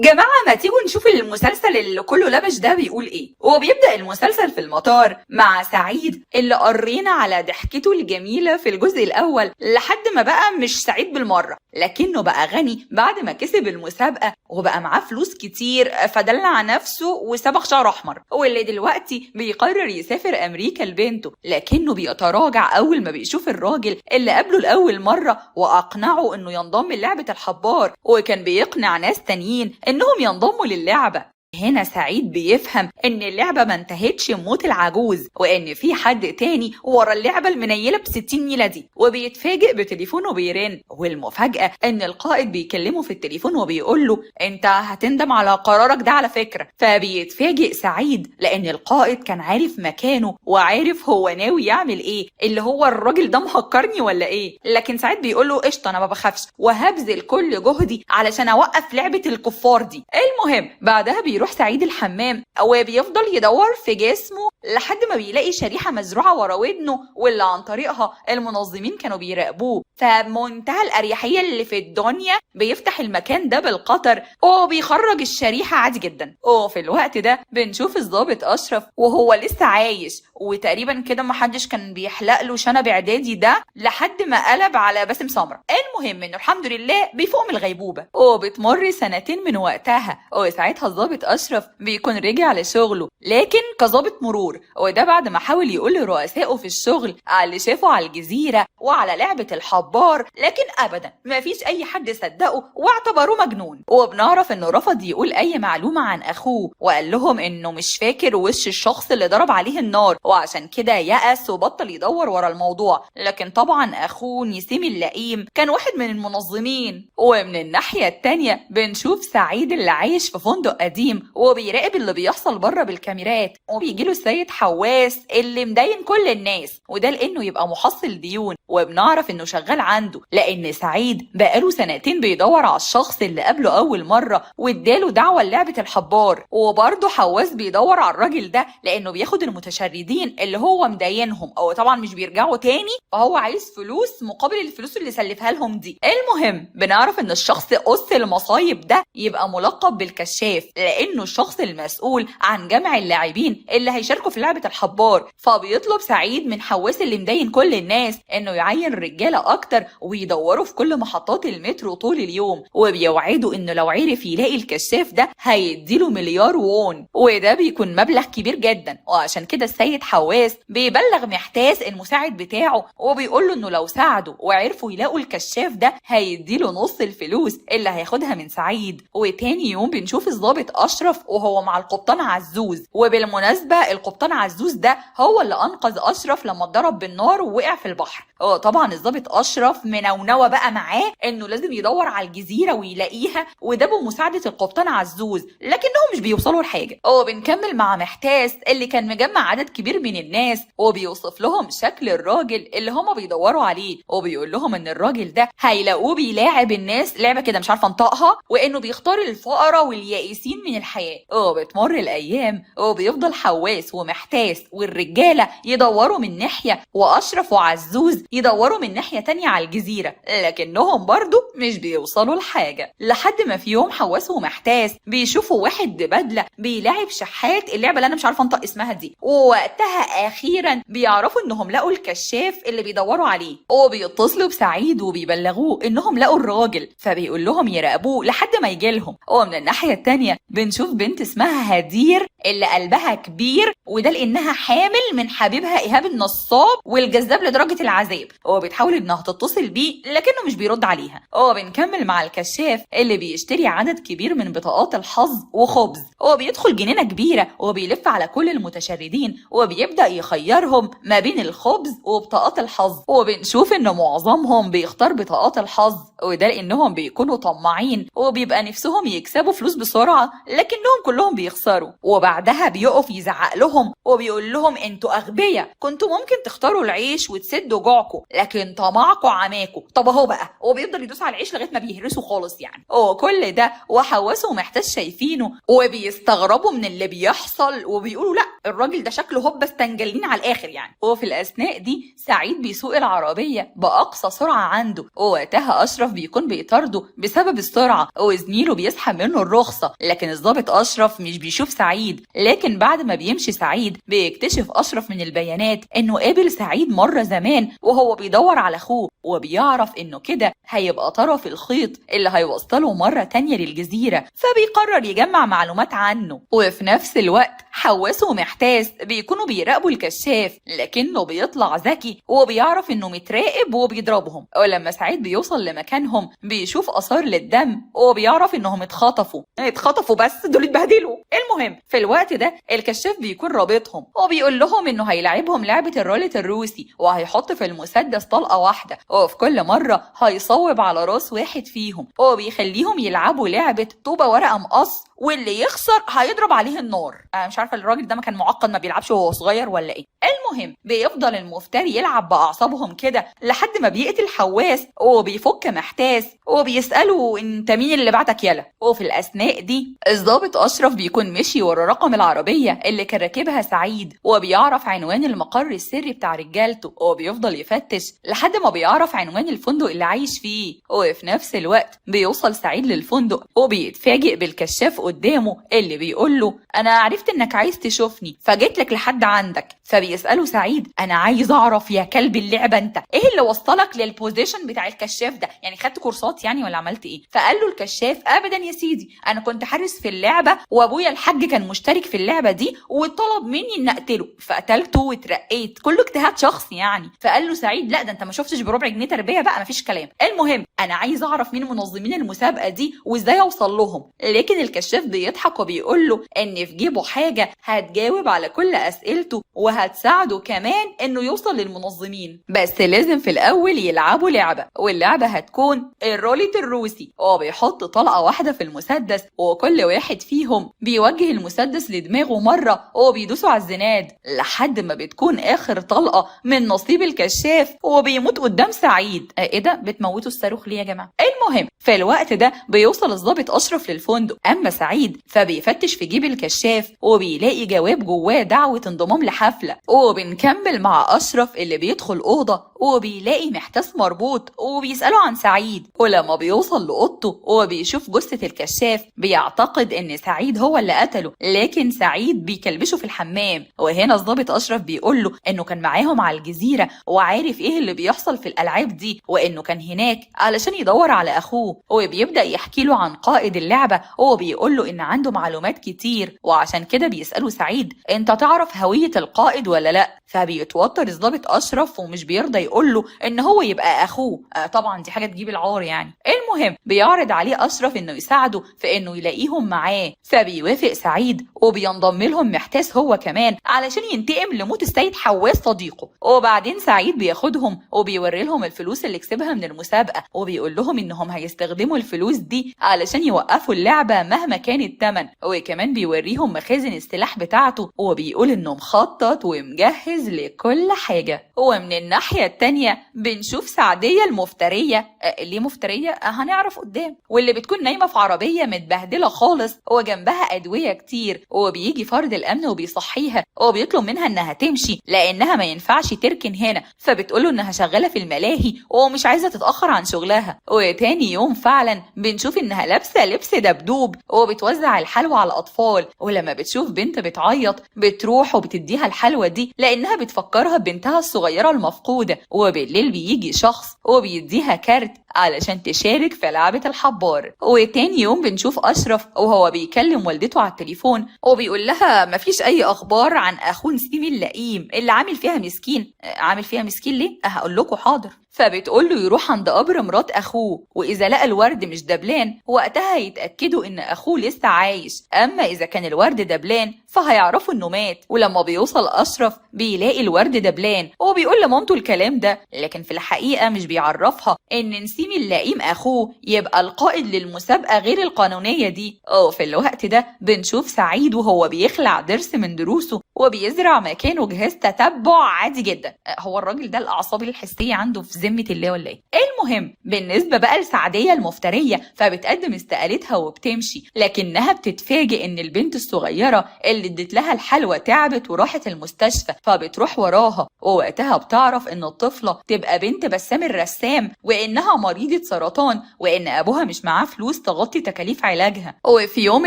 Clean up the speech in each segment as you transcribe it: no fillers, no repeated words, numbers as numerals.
جماعة، ما تيجوا نشوف المسلسل اللي كله لبش ده بيقول ايه. وبيبدأ المسلسل في المطار مع سعيد اللي قرينا على ضحكته الجميلة في الجزء الأول لحد ما بقى مش سعيد بالمرة، لكنه بقى غني بعد ما كسب المسابقة وبقى معاه فلوس كتير، فدلع نفسه وصبغ شعره أحمر، واللي دلوقتي بيقرر يسافر أمريكا لبنته، لكنه بيتراجع أول ما بيشوف الراجل اللي قابله لأول مرة وأقنعه إنه ينضم للعبة الحبار، وكان بيقنع ناس تانيين إنهم ينضموا للعبة. هنا سعيد بيفهم ان اللعبة ما انتهتش بموت العجوز، وان في حد تاني ورا اللعبة المنيلة ب60 نيلة دي، وبيتفاجئ بتليفونه بيرن، والمفاجأة ان القائد بيكلمه في التليفون وبيقول له انت هتندم على قرارك ده على فكرة. فبيتفاجئ سعيد لان القائد كان عارف مكانه وعارف هو ناوي يعمل ايه، اللي هو الراجل ده مهكرني ولا ايه. لكن سعيد بيقول له قشطة انا ما بخافش وهبذل كل جهدي علشان اوقف لعبة الكفار دي. المهم بعدها بيروح سعيد الحمام وبيفضل يدور في جسمه لحد ما بيلاقي شريحة مزروعة ورا ودنه، واللي عن طريقها المنظمين كانوا بيراقبوه. فمنتهى الأريحية اللي في الدنيا بيفتح المكان ده بالقطر وبيخرج الشريحة عادي جدا. وفي الوقت ده بنشوف الضابط أشرف وهو لسه عايش، وتقريبا كده محدش كان بيحلق له شنب إعدادي ده لحد ما قلب على باسم سمرة. المهم إنه الحمد لله بيفوق من الغيبوبة، وبتمر سنتين من وقتها، وساعتها الضابط أشرف بيكون رجع لشغله لكن كظابط مرور، وده بعد ما حاول يقول لرؤسائه في الشغل على اللي شافه على الجزيرة وعلى لعبة الحبار، لكن أبدا ما فيش أي حد صدقه واعتبروه مجنون. وبنعرف إنه رفض يقول أي معلومة عن أخوه، وقال لهم إنه مش فاكر وش الشخص اللي ضرب عليه النار، وعشان كده يأس وبطل يدور ورا الموضوع. لكن طبعا أخوه نسيم اللئيم كان واحد من المنظمين. ومن الناحية التانية بنشوف سعيد اللي عايش في فندق قديم وبيراقب اللي بيحصل بره بالكاميرات، وبيجيله السيد حواس اللي مدين كل الناس، وده لانه يبقى محصل ديون، وبنعرف انه شغال عنده لان سعيد بقاله سنتين بيدور على الشخص اللي قابله اول مره واداله دعوه للعبه الحبار. وبرضه حواس بيدور على الراجل ده لانه بياخد المتشردين اللي هو مدينهم، او طبعا مش بيرجعوا تاني، فهو عايز فلوس مقابل الفلوس اللي سلفها لهم دي. المهم بنعرف ان الشخص قص المصايب ده يبقى ملقب بالكشاف لانه الشخص المسؤول عن جمع اللاعبين اللي هيشاركوا في لعبة الحبار. فبيطلب سعيد من حواس اللي مدين كل الناس انه يعين رجالة اكتر ويدوروا في كل محطات المترو طول اليوم، وبيوعدوا انه لو عرف يلاقي الكشاف ده هيديله 1,000,000,000 وون، وده بيكون مبلغ كبير جدا. وعشان كده السيد حواس بيبلغ محتاس المساعد بتاعه وبيقول له انه لو ساعده وعرفوا يلاقوا الكشاف ده هيديله نص الفلوس اللي هياخدها من سعيد. وتاني يوم بنشوف الضابط اشرف وهو مع القبطان عزوز، وبالمناسبة القبطان عزوز ده هو اللي انقذ اشرف لما اتضرب بالنار ووقع في البحر. طبعا الضابط اشرف منونوه بقى معاه انه لازم يدور على الجزيرة ويلاقيها، وده بمساعدة القبطان عزوز، لكنهم مش بيوصلوا لحاجة. وبنكمل مع محتاس اللي كان مجمع عدد كبير من الناس، وبيوصف لهم شكل الراجل اللي هما بيدوروا عليه، وبيقول لهم ان الراجل ده هيلاقوه بيلاعب الناس لعبة كده مش عارفة انطقها، وانه بيختار الفقراء واليائسين من الحياة. وبتمر الأيام وبيفضل حواس ومحتاس والرجالة يدوروا من ناحية، وأشرف وعزوز يدوروا من ناحية تانية على الجزيرة، لكنهم برضو مش بيوصلوا لحاجة. لحد ما في يوم حواس ومحتاس بيشوفوا واحد ببدلة بيلاعب شحات اللعبة اللي أنا مش عارفة أنطق اسمها دي، ووقتها أخيرا بيعرفوا إنهم لقوا الكشاف اللي بيدوروا عليه، وبيتصلوا بسعيد وبيبلغوه إنهم لقوا الراجل، فبيقول لهم يراقبوه لحد ما يجيلهم. ومن الناحية التانية بنشوف بنت اسمها هدير اللي قلبها كبير، وده لانها حامل من حبيبها ايهاب النصاب والجذاب لدرجه العذاب، وبتحاول انها تتصل بيه لكنه مش بيرد عليها. وبنكمل مع الكشاف اللي بيشتري عدد كبير من بطاقات الحظ وخبز، وبيدخل جنينه كبيره وبيلف على كل المتشردين وبيبدا يخيرهم ما بين الخبز وبطاقات الحظ، وبنشوف ان معظمهم بيختار بطاقات الحظ، وده لانهم بيكونوا طماعين وبيبقى نفسهم يكسبوا فلوس بسرعه، لكنهم كلهم بيخسروا. وبعدها بيقف يزعق لهم وبيقول لهم انتوا اغبياء، كنتوا ممكن تختاروا العيش وتسدوا جوعكم، لكن طمعكم عماكم. طب اهو بقى، وبيفضل يدوس على العيش لغايه ما بيهرسوا خالص يعني. وكل ده وحواسه ومحتاج شايفينه وبيستغربوا من اللي بيحصل وبيقولوا لا الراجل ده شكله هوبا استنجلين على الاخر يعني. وفي الاثناء دي سعيد بيسوق العربية باقصى سرعة عنده، ووقتها اشرف بيكون بيطارده بسبب السرعة، وزميله بيسحب منه الرخصة، لكن الضابط اشرف مش بيشوف سعيد. لكن بعد ما بيمشي سعيد بيكتشف اشرف من البيانات انه قابل سعيد مرة زمان وهو بيدور على اخوه، وبيعرف انه كده هيبقى طرف الخيط اللي هيوصله مرة تانية للجزيرة، فبيقرر يجمع معلومات عنه. وفي نفس الوقت حواس ومحتاس بيكونوا بيراقبوا الكشاف، لكنه بيطلع ذكي وبيعرف انه متراقب وبيضربهم. ولما سعيد بيوصل لمكانهم بيشوف اثار للدم وبيعرف انهم اتخطفوا بس دول اتبهدلوا. المهم في الوقت ده الكشاف بيكون رابطهم وبيقول لهم انه هيلعبهم لعبة الرولت الروسي، وهيحط في المسدس طلقة واحدة، وفي كل مرة هيصوب على راس واحد فيهم، وبيخليهم يلعبوا لعبة طوبة ورقة مقص، واللي يخسر هيضرب عليه النار. انا مش عارفه الراجل ده ما كان معقد ما بيلعبش وهو صغير ولا ايه. المهم بيفضل المفتري يلعب باعصابهم كده لحد ما بيقتل حواس وبيفك محتاس وبيساله انت مين اللي بعتك يلا. وفي الاثناء دي الضابط اشرف بيكون مشي ورا رقم العربية اللي كان راكبها سعيد، وبيعرف عنوان المقر السري بتاع رجالته، وبيفضل يفتش لحد ما بيعرف عنوان الفندق اللي عايش فيه. وفي نفس الوقت بيوصل سعيد للفندق وبيتفاجئ بالكشاف قدامه اللي بيقول له انا عرفت انك عايز تشوفني فجيت لك لحد عندك. فبيساله سعيد انا عايز اعرف يا كلب اللعبة انت ايه اللي وصلك لل position بتاع الكشاف ده، يعني خدت كورسات يعني ولا عملت ايه؟ فقال له الكشاف ابدا يا سيدي، انا كنت حارس في اللعبة وابويا الحاج كان مشترك في اللعبة دي وطلب مني ان اقتله فقتلته واترقيت، كله اجتهاد شخصي يعني. فقال له سعيد لا ده انت ما شفتش بربع جنيه تربيه بقى، مفيش كلام. المهم انا عايز اعرف مين منظمين المسابقة دي وازاي اوصل لهم. لكن الكشاف بيضحك وبيقول له ان في جيبه حاجة هتجاوب على كل اسئلته وهتساعده كمان انه يوصل للمنظمين، بس لازم في الاول يلعبوا لعبه، واللعبة هتكون الروليت الروسي. وبيحط طلقه واحدة في المسدس وكل واحد فيهم بيوجه المسدس لدماغه مرة وبيدوسوا على الزناد لحد ما بتكون اخر طلقه من نصيب الكشاف وبيموت قدام سعيد. ايه ده، بتموتوا الصاروخ ليه يا جماعة؟ المهم في الوقت ده بيوصل الضابط اشرف للفندق، اما سعيد فبيفتش في جيب الكشاف وبيلاقي جواب جواه دعوه انضمام لحفله. وبنكمل مع اشرف اللي بيدخل اوضة وبيلاقي محتاس مربوط وبيساله عن سعيد، ولما بيوصل لاوضته وبيشوف جثة الكشاف بيعتقد ان سعيد هو اللي قتله، لكن سعيد بيكلبشه في الحمام. وهنا الضابط اشرف بيقول له انه كان معاهم على الجزيرة وعارف ايه اللي بيحصل في الالعاب دي، وانه كان هناك علشان يدور على اخوه. وبيبدا يحكي له عن قائد اللعبة وبيقول له ان عنده معلومات كتير، وعشان كده بيساله سعيد انت تعرف هوية القائد ولا لا؟ فبيتوتر الضابط اشرف ومش بيرضى يقول له ان هو يبقى اخوه، طبعا دي حاجة تجيب العار يعني. المهم بيعرض عليه اشرف انه يساعده في انه يلاقيهم معاه، فبيوافق سعيد وبينضم لهم محتاس هو كمان علشان ينتقم لموت السيد حواس صديقه. وبعدين سعيد بياخدهم وبيوري لهم الفلوس اللي كسبها من المسابقة، وبيقول لهم انهم هيستخدموا الفلوس دي علشان يوقفوا اللعبة مهما كان الثمن، وكمان بيوريهم مخازن السلاح بتاعته وبيقول انه مخطط ومجهز لكل حاجة. ومن الناحية التانية بنشوف سعديه المفتريه، ليه مفتريه؟ هنعرف قدام، واللي بتكون نايمة في عربية متبهدله خالص وجنبها ادوية كتير، وبيجي فرد الامن وبيصحيها وبيطلب منها انها تمشي لانها ما ينفعش تركن هنا، فبتقوله انها شغالة في الملاهي ومش عايزه تتاخر عن شغلها. وتاني يوم فعلا بنشوف انها لابسه لبس دبدوب وبتوزع الحلوى على الاطفال، ولما بتشوف بنت بتعيط بتروح وبتديها الحلوى دي لانها بتفكرها ببنتها الصغيرة المفقودة. وبالليل بيجي شخص وبيديها كارت علشان تشارك في لعبة الحبار. وتاني يوم بنشوف أشرف وهو بيكلم والدته على التليفون وبيقول لها مفيش أي أخبار عن أخوه نسيم اللئيم اللي عامل فيها مسكين. عامل فيها مسكين ليه؟ هقول لكم حاضر. فبتقول له يروح عند قبر مرات اخوه، واذا لقى الورد مش دبلان وقتها يتاكدوا ان اخوه لسه عايش، اما اذا كان الورد دبلان فهيعرفوا انه مات. ولما بيوصل اشرف بيلاقي الورد دبلان وبيقول لمامته الكلام ده، لكن في الحقيقة مش بيعرفها ان نسيم اللئيم اخوه يبقى القائد للمسابقه غير القانونية دي. وفي الوقت ده بنشوف سعيد وهو بيخلع ضرس من دروسه وبيزرع مكانه جهاز تتبع عادي جدا. هو الراجل ده الاعصاب الحسية عنده في ذمه الله ولا ايه؟ المهم بالنسبة بقى لسعديه المفتريه فبتقدم استقالتها وبتمشي، لكنها بتتفاجئ ان البنت الصغيرة اللي اللي ادت لها الحلوى تعبت وراحت المستشفى، فبتروح وراها، ووقتها بتعرف ان الطفلة تبقى بنت بسام الرسام، وانها مريضة سرطان، وان ابوها مش معاه فلوس تغطي تكاليف علاجها. وفي يوم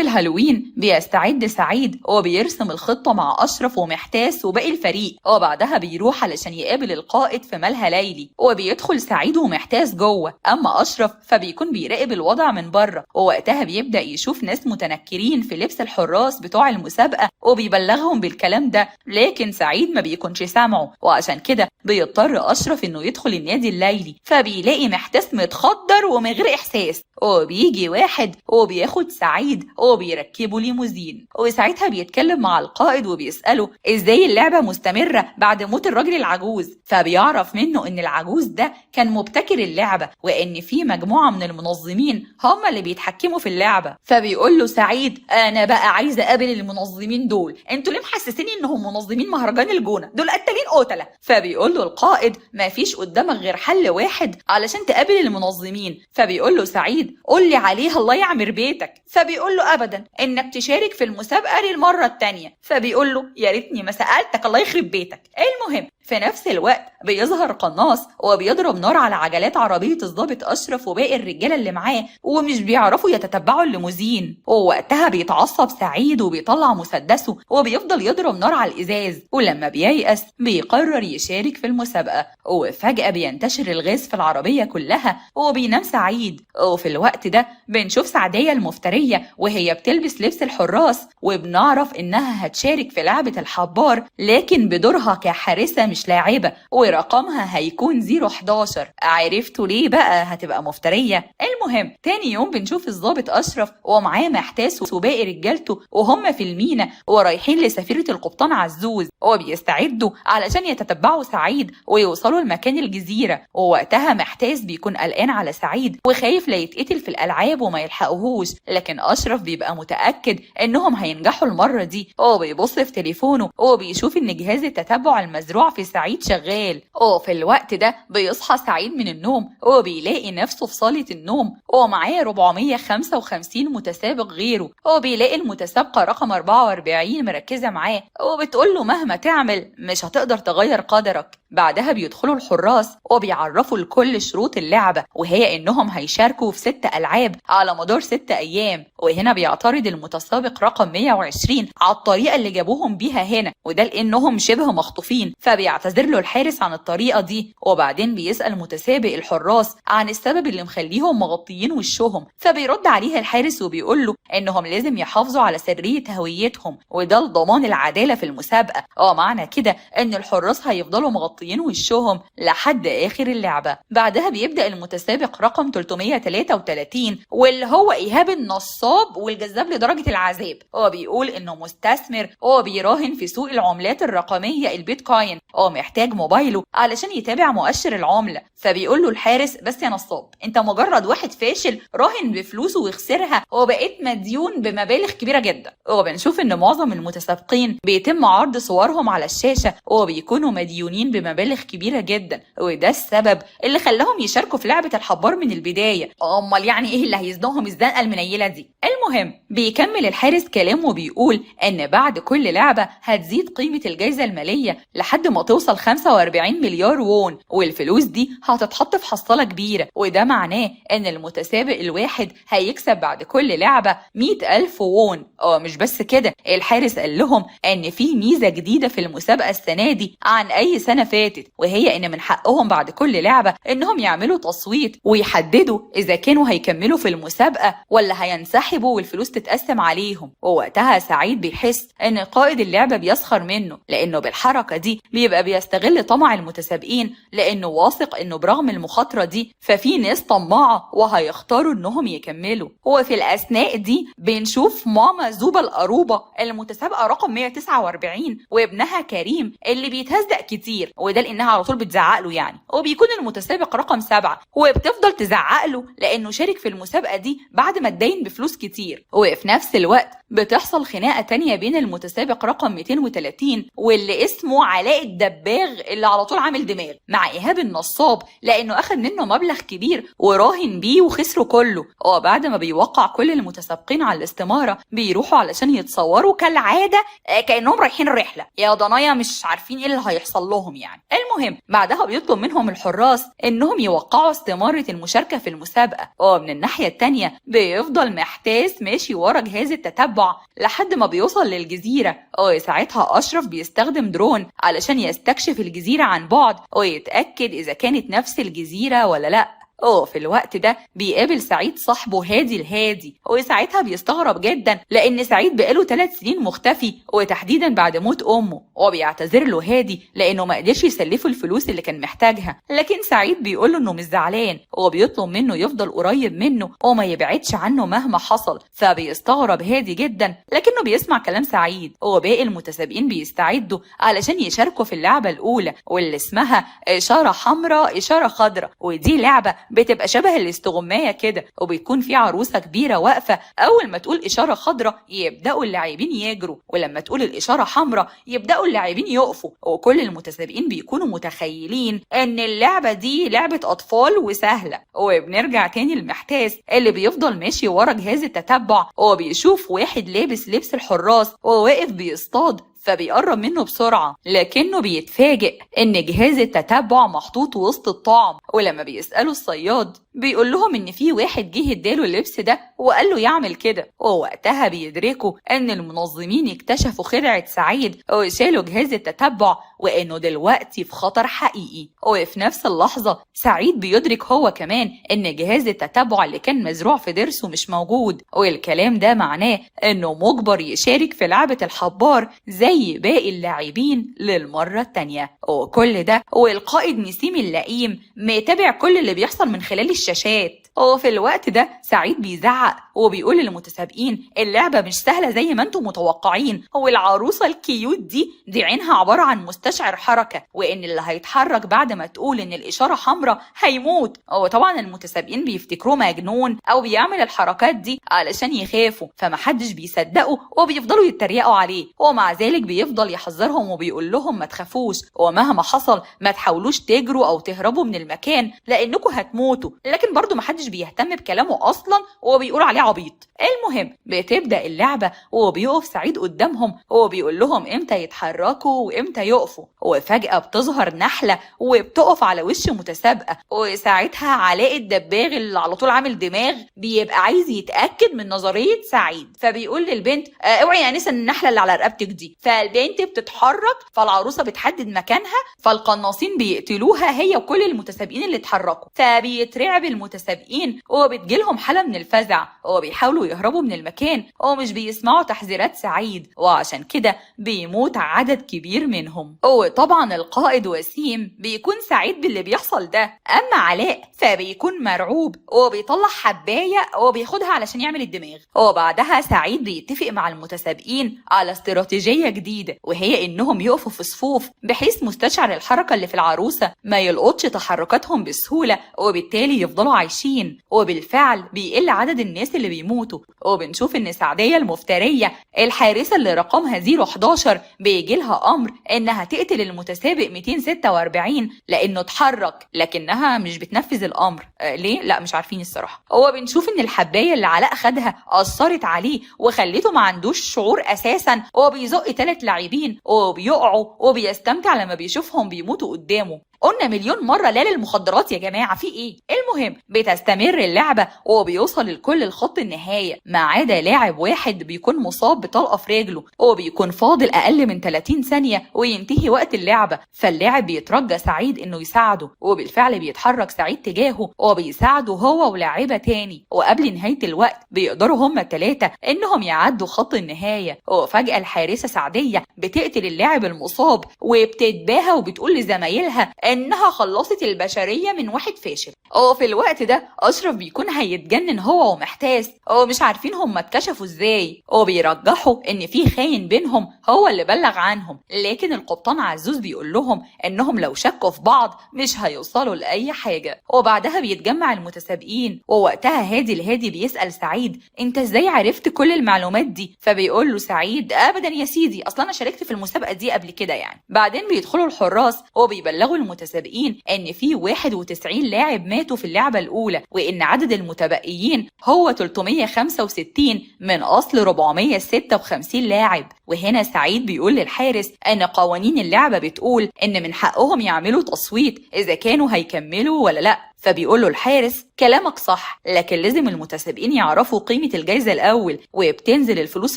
الهالوين بيستعد سعيد وبيرسم الخطة مع اشرف ومحتاس وباقي الفريق، وبعدها بيروح علشان يقابل القائد في ملهى ليلي، وبيدخل سعيد ومحتاس جوه، اما اشرف فبيكون بيراقب الوضع من بره، ووقتها بيبدأ يشوف ناس متنكرين في لبس الحراس بتوع المسابقة وبيبلغهم بالكلام ده، لكن سعيد ما بيكونش سامعه، وعشان كده بيضطر أشرف إنه يدخل النادي الليلي، فبيلاقي محتاس متخدر ومن غير إحساس، وبيجي واحد وبياخد سعيد وبيركبه ليموزين، وساعتها بيتكلم مع القائد وبيسأله إزاي اللعبة مستمرة بعد موت الراجل العجوز، فبيعرف منه إن العجوز ده كان مبتكر اللعبة، وإن في مجموعة من المنظمين هم اللي بيتحكموا في اللعبة. فبيقول له سعيد أنا بقى عايز أقابل المنظمين دول، انتوا ليه محسسيني إنهم منظمين مهرجان الجونة، دول قتالين قتلة. فبيقول له القائد ما فيش قدامك غير حل واحد علشان تقابل المنظمين. فبيقول له سعيد قول لي عليها الله يعمر بيتك. فبيقول له ابدا، انك تشارك في المسابقة للمرة الثانية. فبيقول له يا ريتني ما سالتك الله يخرب بيتك. المهم في نفس الوقت بيظهر قناص وبيضرب نار على عجلات عربية الضابط أشرف وباقي الرجالة اللي معاه، ومش بيعرفوا يتتبعوا الليموزين. ووقتها بيتعصب سعيد وبيطلع مسدسه وبيفضل يضرب نار على الإزاز، ولما بييأس بيقرر يشارك في المسابقة، وفجأة بينتشر الغاز في العربية كلها وبينام سعيد. وفي الوقت ده بنشوف سعدية المفترية وهي بتلبس لبس الحراس، وبنعرف إنها هتشارك في لعبة الحبار لكن بدورها كحارسة مش لاعبة، ورقمها هيكون 011. عرفتوا ليه بقى هتبقى مفترية؟ المهم تاني يوم بنشوف الضابط أشرف ومعاه محتاس وباقي رجالته وهم في المينا ورايحين لسفيرة القبطان عزوز، وبيستعدوا علشان يتتبعوا سعيد ويوصلوا لمكان الجزيرة. ووقتها محتاس بيكون قلقان على سعيد وخايف لا يتقتل في الألعاب وما يلحقوهوش، لكن أشرف بيبقى متأكد إنهم هينجحوا المرة دي. وبيبص في تليفونه وبيشوف إن جهاز التتبع المزروع في سعيد شغال. وفي الوقت ده بيصحى سعيد من النوم وبيلاقي نفسه في صالة النوم ومعاه 455 متسابق غيره، وبيلاقي المتسابقة رقم 44 مركزة معاه وبتقول له مهما تعمل مش هتقدر تغير قدرك. بعدها بيدخلوا الحراس وبيعرفوا الكل شروط اللعبة، وهي إنهم هيشاركوا في 6 ألعاب على مدار 6 أيام. وهنا بيعترض المتسابق رقم 120 على الطريقة اللي جابوهم بيها هنا، وده لأنهم شبه مخطوفين، فبيعتذر له الحارس عن الطريقة دي. وبعدين بيسأل متسابق الحراس عن السبب اللي مخليهم مغطيين وشهم، فبيرد عليه الحارس وبيقول له إنهم لازم يحافظوا على سرية هويتهم، وده لضمان العدالة في المسابقة. معنى كده إن الحراس هيفضلوا مغطيين وشهم لحد آخر اللعبة. بعدها بيبدأ المتسابق رقم 333 واللي هو إيهاب النصاب والجذاب لدرجة العذاب. هو بيقول إنه مستثمر وبيراهن في سوق العملات الرقمية البيتكوين، هو محتاج موبايله علشان يتابع مؤشر العملة. فبيقول له الحارس بس يا نصاب، انت مجرد واحد فاشل راهن بفلوسه وخسرها وبقيت مديون بمبالغ كبيرة جدا. وبنشوف ان معظم المتسابقين بيتم عرض صورهم على الشاشة وبيكونوا مديونين بمبالغ كبيرة جدا، وده السبب اللي خلاهم يشاركوا في لعبة الحبار من البداية. امال يعني ايه اللي هيزنقهم الزنقة المنيلة دي؟ المهم بيكمل الحارس كلامه وبيقول ان بعد كل لعبة هتزيد قيمة الجائزة المالية لحد ما توصل 45 مليار وون، والفلوس دي هتتحط في حصالة كبيرة، وده معناه ان المتسابق الواحد هيكسب بعد كل لعبة 100,000 وون. مش بس كده، الحارس قال لهم ان في ميزة جديدة في المسابقة السنة دي عن اي سنة فاتت، وهي ان من حقهم بعد كل لعبة انهم يعملوا تصويت ويحددوا اذا كانوا هيكملوا في المسابقة ولا هينسحبوا والفلوس تتقسم عليهم. ووقتها سعيد بيحس ان قائد اللعبة بيسخر منه، لانه بالحركة دي بيبقى بيستغل طمع المتسابقين، لانه واثق انه برغم المخاطرة دي ففي ناس طماعة وهيختاروا انهم يكملوا. وفي الاثناء دي بنشوف ماما زوبة القروبة المتسابقة رقم 149 وابنها كريم اللي بيتهزق كتير، وده لانها على طول بتزعق له يعني. وبيكون المتسابق رقم 7 وبتفضل تزعق له لانه شارك في المسابقة دي بعد ما اتدين بفلوس كتير. وفي نفس الوقت بتحصل خناقة تانية بين المتسابق رقم 230 واللي اسمه علاء الدباغ اللي على طول عامل دماغ مع إيهاب النصاب، لأنه أخد منه مبلغ كبير وراهن بيه وخسره كله. وبعد ما بيوقع كل المتسابقين على الاستمارة بيروحوا علشان يتصوروا كالعادة كأنهم رايحين رحلة، يا ضنايا مش عارفين ايه اللي هيحصل لهم يعني. المهم بعدها بيطلب منهم الحراس انهم يوقعوا استمارة المشاركة في المسابقة. ومن الناحية التانية بيفضل محتاس ماشي ورا جهاز التتبع لحد ما بيوصل للجزيرة، وساعتها أشرف بيستخدم درون علشان يستكشف الجزيرة عن بعد ويتأكد إذا كانت نفس الجزيرة ولا لأ. في الوقت ده بيقابل سعيد صاحبه هادي الهادي، وساعتها بيستغرب جدا لان سعيد بقاله 3 سنين مختفي، وتحديدا بعد موت امه. وبيعتذر له هادي لانه ما قدرش يسلفه الفلوس اللي كان محتاجها، لكن سعيد بيقول له انه مش زعلان وبيطلب منه يفضل قريب منه وما يبعدش عنه مهما حصل. فبيستغرب هادي جدا لكنه بيسمع كلام سعيد. وباقي المتسابقين بيستعدوا علشان يشاركوا في اللعبة الاولى واللي اسمها اشارة حمراء اشارة خضراء، ودي لعبه بتبقى شبه الاستغمايه كده، وبيكون في عروسه كبيرة واقفة. اول ما تقول اشارة خضراء يبداوا اللاعبين يجروا، ولما تقول الاشارة حمراء يبداوا اللاعبين يقفوا. وكل المتسابقين بيكونوا متخيلين ان اللعبة دي لعبه اطفال وسهلة. وبنرجع تاني للمحتاس اللي بيفضل ماشي ورا جهاز التتبع، وبيشوف واحد لابس لبس الحراس وواقف بيصطاد، فبيقرب منه بسرعة، لكنه بيتفاجئ إن جهاز التتبع محطوط وسط الطعم. ولما بيسأله الصياد بيقول لهم إن في واحد جه اداله اللبس ده وقال له يعمل كده. ووقتها بيدركوا إن المنظمين اكتشفوا خدعة سعيد وشالوا جهاز التتبع، وإنه دلوقتي في خطر حقيقي. وفي نفس اللحظة سعيد بيدرك هو كمان إن جهاز التتبع اللي كان مزروع في ضرسه مش موجود، والكلام ده معناه إنه مجبر يشارك في لعبة الحبار زي باقي اللاعبين للمرة التانية. وكل ده والقائد نسيم اللئيم متابع كل اللي بيحصل من خلال الشاشات. وفي الوقت ده سعيد بيزعق وبيقول للمتسابقين اللعبة مش سهلة زي ما انتم متوقعين، والعروسة ال cute دي عينها عبارة عن مستشعر حركة، وان اللي هيتحرك بعد ما تقول ان الإشارة حمراء هيموت. وطبعا المتسابقين بيفتكروه مجنون او بيعمل الحركات دي علشان يخافوا، فمحدش بيصدقه وبيفضلوا يتريقوا عليه. ومع ذلك بيفضل يحذرهم وبيقول لهم ما تخافوش، ومهما حصل ما تحاولوش تجروا او تهربوا من المكان لانكم هتموتوا. لكن برضو محدش بيهتم بكلامه اصلا وبيقول عليه عبيط. المهم بتبدا اللعبة وبيقف سعيد قدامهم وبيقول لهم امتى يتحركوا وامتى يقفوا. وفجاة بتظهر نحله وبتقف على وش متسابقه، وساعتها علاء الدباغ اللي على طول عامل دماغ بيبقى عايز يتاكد من نظرية سعيد، فبيقول للبنت اوعي يا انسه النحلة اللي على رقبتك دي. فالبنت بتتحرك، فالعروسه بتحدد مكانها، فالقناصين بيقتلوها هي وكل المتسابقين اللي اتحركوا. فبيترعب المتسابقين وبتجيلهم حالة من الفزع وبيحاولوا يهربوا من المكان ومش بيسمعوا تحذيرات سعيد، وعشان كده بيموت عدد كبير منهم. وطبعا القائد وسيم بيكون سعيد باللي بيحصل ده، اما علاء فبيكون مرعوب وبيطلع حباية وبياخدها علشان يعمل الدماغ. وبعدها سعيد بيتفق مع المتسابقين على استراتيجية جديدة، وهي انهم يقفوا في صفوف بحيث مستشعر الحركة اللي في العروسة ما يلقطش تحركاتهم بسهولة، وبالتالي يفضلوا عايشين. وبالفعل بيقل عدد الناس اللي بيموتوا. وبنشوف ان سعدية المفترية الحارسة اللي رقمها 011 بيجي لها امر انها تقتل المتسابق 246 لانه اتحرك، لكنها مش بتنفذ الامر. ليه؟ لا مش عارفين الصراحة. هو بنشوف ان الحباية اللي علاء خدها اثرت عليه وخلته ما عندوش شعور اساسا، وبيزق 3 لاعبين وبيقعوا وبيستمتع لما بيشوفهم بيموتوا قدامه. قلنا مليون مرة لا للمخدرات يا جماعة، في ايه؟ المهم بتستمر اللعبة وبيوصل الكل لخط النهاية ما عدا لاعب واحد بيكون مصاب بطلقة في رجله، وبيكون فاضل اقل من 30 ثانية وينتهي وقت اللعبة. فاللاعب بيترجى سعيد انه يساعده، وبالفعل بيتحرك سعيد تجاهه وبيساعده هو ولاعيبة تاني. وقبل نهاية الوقت بيقدروا هما التلاتة انهم يعدوا خط النهاية. وفجأة الحارسة سعدية بتقتل اللاعب المصاب وبتتباهى وبتقول لزمايلها انها خلصت البشرية من واحد فاشل. وفي الوقت ده اشرف بيكون هيتجنن هو ومحتاس ومش عارفين هم اتكشفوا ازاي، وبيرجحوا ان في خاين بينهم هو اللي بلغ عنهم، لكن القبطان عزوز بيقول لهم انهم لو شكوا في بعض مش هيوصلوا لاي حاجة. وبعدها بيتجمع المتسابقين، ووقتها هادي الهادي بيسأل سعيد انت ازاي عرفت كل المعلومات دي؟ فبيقول له سعيد ابدا يا سيدي، اصلا انا شاركت في المسابقة دي قبل كده يعني. بعدين بيدخلوا الحراس وبيبلغوا المتسابقين ان في 91 لاعب ماتوا في اللعبة الاولى، وان عدد المتبقيين هو 365 من اصل 456 لاعب. وهنا سعيد بيقول للحارس ان قوانين اللعبة بتقول ان من حقهم يعملوا تصويت اذا كانوا هيكملوا ولا لا. فبيقول له الحارس كلامك صح، لكن لازم المتسابقين يعرفوا قيمة الجايزة الأول، وبتنزل الفلوس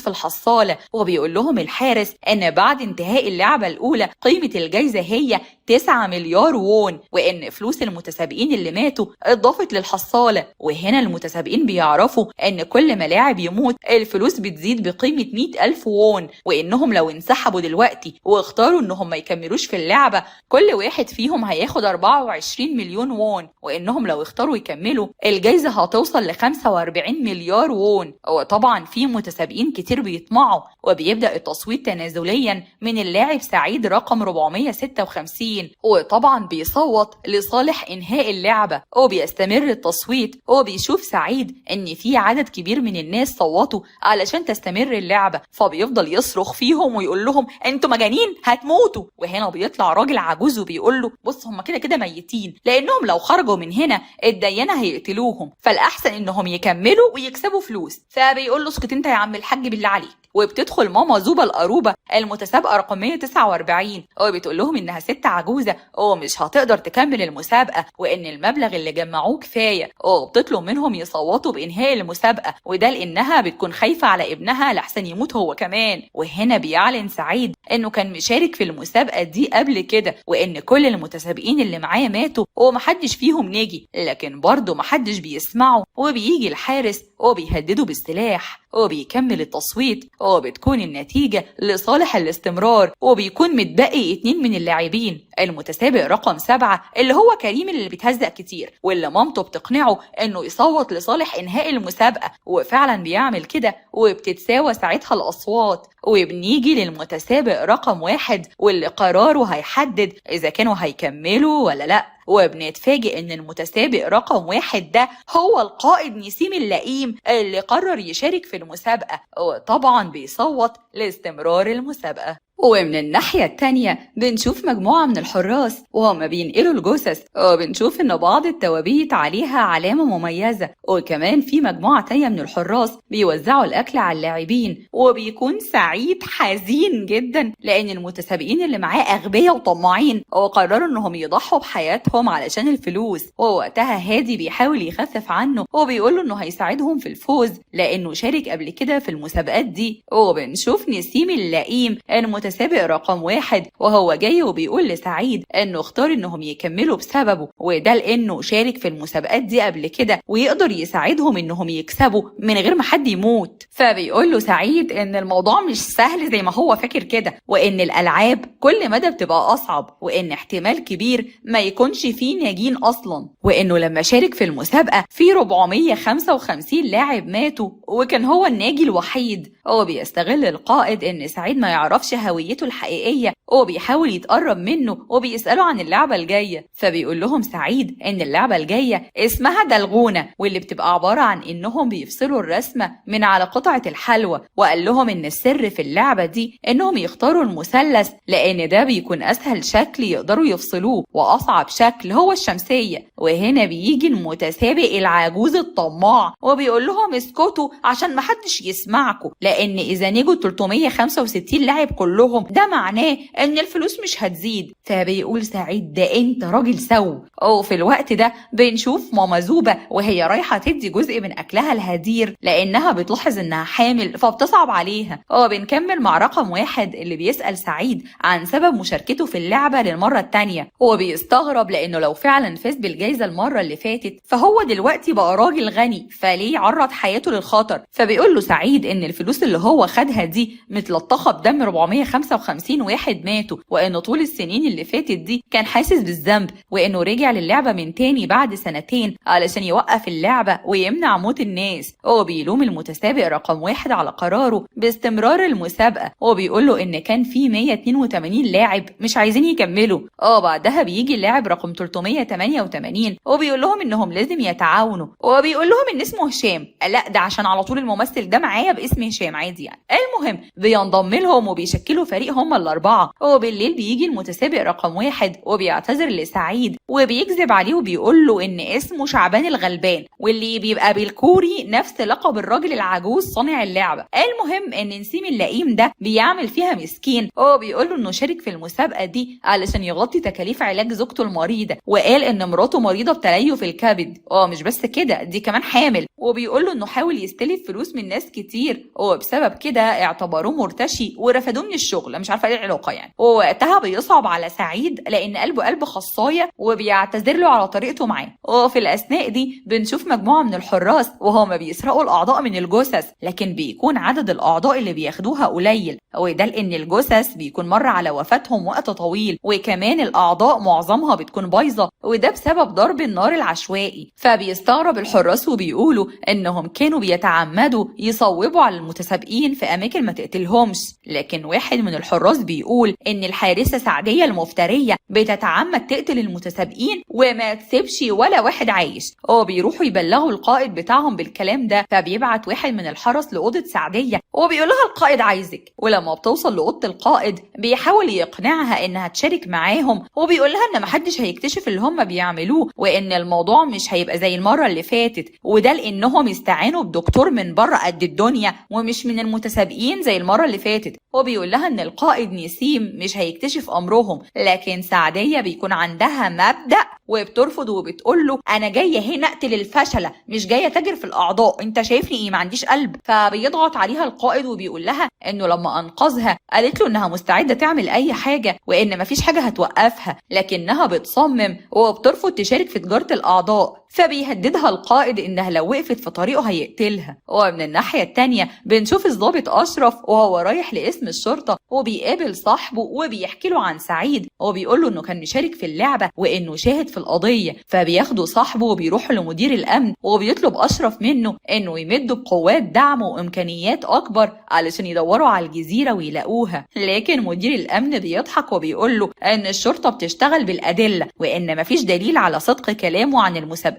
في الحصالة. وبيقول لهم الحارس أن بعد انتهاء اللعبة الأولى قيمة الجايزة هي 9 مليار وون، وإن فلوس المتسابقين اللي ماتوا اتضافت للحصالة. وهنا المتسابقين بيعرفوا أن كل ما لاعب يموت الفلوس بتزيد بقيمة 100,000 وون، وإنهم لو انسحبوا دلوقتي واختاروا إنهم ما يكملوش في اللعبة كل واحد فيهم هياخد 24 مليون وون، وإنهم لو اختاروا يكملوا الجايزة هتوصل ل 45 مليار وون. وطبعا في متسابقين كتير بيطمعوا، وبيبدأ التصويت تنازليا من اللاعب سعيد رقم 456، وطبعا بيصوت لصالح إنهاء اللعبة. وبيستمر التصويت، وبيشوف سعيد إن في عدد كبير من الناس صوتوا علشان تستمر اللعبة، فبيفضل يصرخ فيهم ويقول لهم انتوا مجانين هتموتوا. وهنا بيطلع راجل عجوز وبيقول له بص هم كده كده ميتين، لأنهم لو خرجوا من هنا الديانة هيقتلوهم، فالأحسن إنهم يكملوا ويكسبوا فلوس. فبيقول له اسكت انت يا عم الحاج بالله عليك. وبتدخل ماما زوبة القروبة المتسابقة رقم 149، وبتقول لهم إنها ست عجوزة ومش هتقدر تكمل المسابقة، وإن المبلغ اللي جمعوه كفاية، وبتطلب منهم يصوتوا بإنهاء المسابقة، وده لإنها بتكون خايفة على ابنها لحسن يموت هو كمان. وهنا بيعلن سعيد إنه كان مشارك في المسابقة دي قبل كده، وإن كل المتسابقين اللي معاه ماتوا ومحدش فيهم نجي، لكن برضه محدش بيسمعه، وبيجي الحارس وبيهدده بالسلاح، وبيكمل التصويت، وبتكون النتيجة لصالح الاستمرار، وبيكون متبقي 2 من اللاعبين، المتسابق رقم 7 اللي هو كريم اللي بيتهزق كتير، واللي مامته بتقنعه انه يصوت لصالح انهاء المسابقة، وفعلا بيعمل كده، وبتتساوى ساعتها الأصوات. وبنيجي للمتسابق رقم 1 واللي قراره هيحدد إذا كانوا هيكملوا ولا لأ. وبنتفاجئ ان المتسابق رقم 1 ده هو القائد نسيم اللئيم اللي قرر يشارك في المسابقة، وطبعا بيصوت لاستمرار المسابقة. ومن الناحية التانية بنشوف مجموعة من الحراس وهم بينقلوا الجثث، وبنشوف ان بعض التوابيت عليها علامة مميزة، وكمان في مجموعة تانية من الحراس بيوزعوا الأكل على اللاعبين. وبيكون سعيد حزين جدا لأن المتسابقين اللي معاه أغبياء وطماعين، وقرروا انهم يضحوا بحياتهم علشان الفلوس. ووقتها هادي بيحاول يخفف عنه وبيقول انه هيساعدهم في الفوز لأنه شارك قبل كده في المسابقات دي. وبنشوف نسيم اللئيم المتسابق رقم 1 وهو جاي وبيقول لسعيد انه اختار انهم يكملوا بسببه، وده لانه شارك في المسابقات دي قبل كده ويقدر يساعدهم انهم يكسبوا من غير ما حد يموت. فبيقول له سعيد ان الموضوع مش سهل زي ما هو فاكر كده، وان الالعاب كل مدى بتبقى اصعب، وان احتمال كبير ما يكونش فيه ناجين اصلا، وانه لما شارك في المسابقة في 455 لاعب ماتوا وكان هو الناجي الوحيد. وبيستغل القائد ان سعيد ما يعرفش هويته الحقيقية، وبيحاول يتقرب منه وبيسأله عن اللعبة الجاية. فبيقول لهم سعيد ان اللعبة الجاية اسمها دلغونة، واللي بتبقى عبارة عن انهم بيفصلوا الرسمة من على قطعة الحلوى. وقال لهم ان السر في اللعبة دي انهم يختاروا المثلث لان ده بيكون اسهل شكل يقدروا يفصلوه، واصعب شكل هو الشمسية. وهنا بيجي المتسابق العجوز الطماع وبيقول لهم اسكتوا عشان محدش يسمعكم، لان اذا نجوا 365 لاعب كلهم ده معناه ان الفلوس مش هتزيد. فبيقول سعيد ده انت راجل سو. وفي الوقت ده بنشوف ماما زوبة وهي رايحة تدي جزء من اكلها الهدير لانها بتلاحظ انها حامل فبتصعب عليها. وبنكمل مع رقم 1 اللي بيسأل سعيد عن سبب مشاركته في اللعبة للمرة التانية، وبيستغرب لانه لو فعلا فاز بالجايزة المرة اللي فاتت فهو دلوقتي بقى راجل غني، فليه عرض حياته للخطر؟ فبيقول له سعيد ان الفلوس اللي هو خدها دي متلطخة بدم 465 355 واحد ماتوا، وانه طول السنين اللي فاتت دي كان حاسس بالذنب، وانه رجع للعبة من تاني بعد سنتين علشان يوقف اللعبة ويمنع موت الناس. وبيلوم المتسابق رقم 1 على قراره باستمرار المسابقة، وبيقول له ان كان في 182 لاعب مش عايزين يكملوا. بعدها بيجي اللاعب رقم 388 وبيقول لهم انهم لازم يتعاونوا، وبيقول لهم ان اسمه هشام، لا ده عشان على طول الممثل ده معايا باسم هشام عادي يعني. المهم بينضم لهم وبيشكلوا فريق هم الاربعة. وبالليل بيجي المتسابق رقم 1 وبيعتذر لسعيد وبيكذب عليه وبيقول له ان اسمه شعبان الغلبان، واللي بيبقى بالكوري نفس لقب الراجل العجوز صانع اللعبة. المهم ان نسيم اللئيم ده بيعمل فيها مسكين، وبيقول له انه شارك في المسابقة دي علشان يغطي تكاليف علاج زوجته المريضة، وقال ان مراته مريضه بتليف الكبد. مش بس كده، دي كمان حامل. وبيقول له انه حاول يستلف فلوس من ناس كتير، وبسبب كده اعتبروه مرتشي ورفدوه من الشغل، مش عارفه ايه العلاقة يعني. ووقتها بيصعب على سعيد لان قلبه قلب خصايه، وبيعتذر له على طريقته معاه. وفي الاثناء دي بنشوف مجموعة من الحراس وهما بيسرقوا الاعضاء من الجثث، لكن بيكون عدد الاعضاء اللي بياخدوها قليل، وده لان الجثث بيكون مر على وفاتهم وقت طويل، وكمان الاعضاء معظمها بتكون بايظة، وده بسبب ضرب النار العشوائي. فبيستغرب الحراس وبيقولوا انهم كانوا بيتعمدوا يصوبوا على المتسابقين في اماكن ما تقتلهمش، لكن واحد من الحراس بيقول ان الحارسه سعديه المفتريه بتتعمد تقتل المتسابقين وما تسيبش ولا واحد عايش. وبيروحوا يبلغوا القائد بتاعهم بالكلام ده، فبيبعت واحد من الحرس لاوضه سعديه وبيقول لها القائد عايزك. ولما بتوصل لاوضه القائد بيحاول يقنعها انها تشارك معاهم، وبيقول لها ان محدش هيكتشف اللي هم بيعملوه، وان الموضوع مش هيبقى زي المرة اللي فاتت، وده لانهم استعانوا بدكتور من بره قد الدنيا ومش من المتسابقين زي المرة اللي فاتت. وبيقول لها ان القائد نسيم مش هيكتشف امرهم، لكن سعديه بيكون عندها مبدأ وبترفض وبتقول له انا جاية هنا اقتل الفشله، مش جاية تاجر في الاعضاء، انت شايفني ايه، ما عنديش قلب. فبيضغط عليها القائد وبيقول لها انه لما انقذها قالت له انها مستعدة تعمل اي حاجة وان مفيش حاجة هتوقفها، لكنها بتصمم وبترفض تشارك في تجارة الاعضاء. فبيهددها القائد انها لو وقفت في طريقه هيقتلها. ومن الناحية التانية بنشوف الضابط اشرف وهو رايح لقسم الشرطة، وبيقابل صاحبه وبيحكي له عن سعيد، وبيقول له انه كان مشارك في اللعبة وانه شاهد في القضية. فبياخده صاحبه وبيروحوا لمدير الامن، وبيطلب اشرف منه انه يمده بقوات دعم وامكانيات اكبر علشان يدوروا على الجزيرة ويلاقوها. لكن مدير الامن بيضحك وبيقول له ان الشرطة بتشتغل بالادلة، وان مفيش دليل على صدق كلامه عن المسابقات،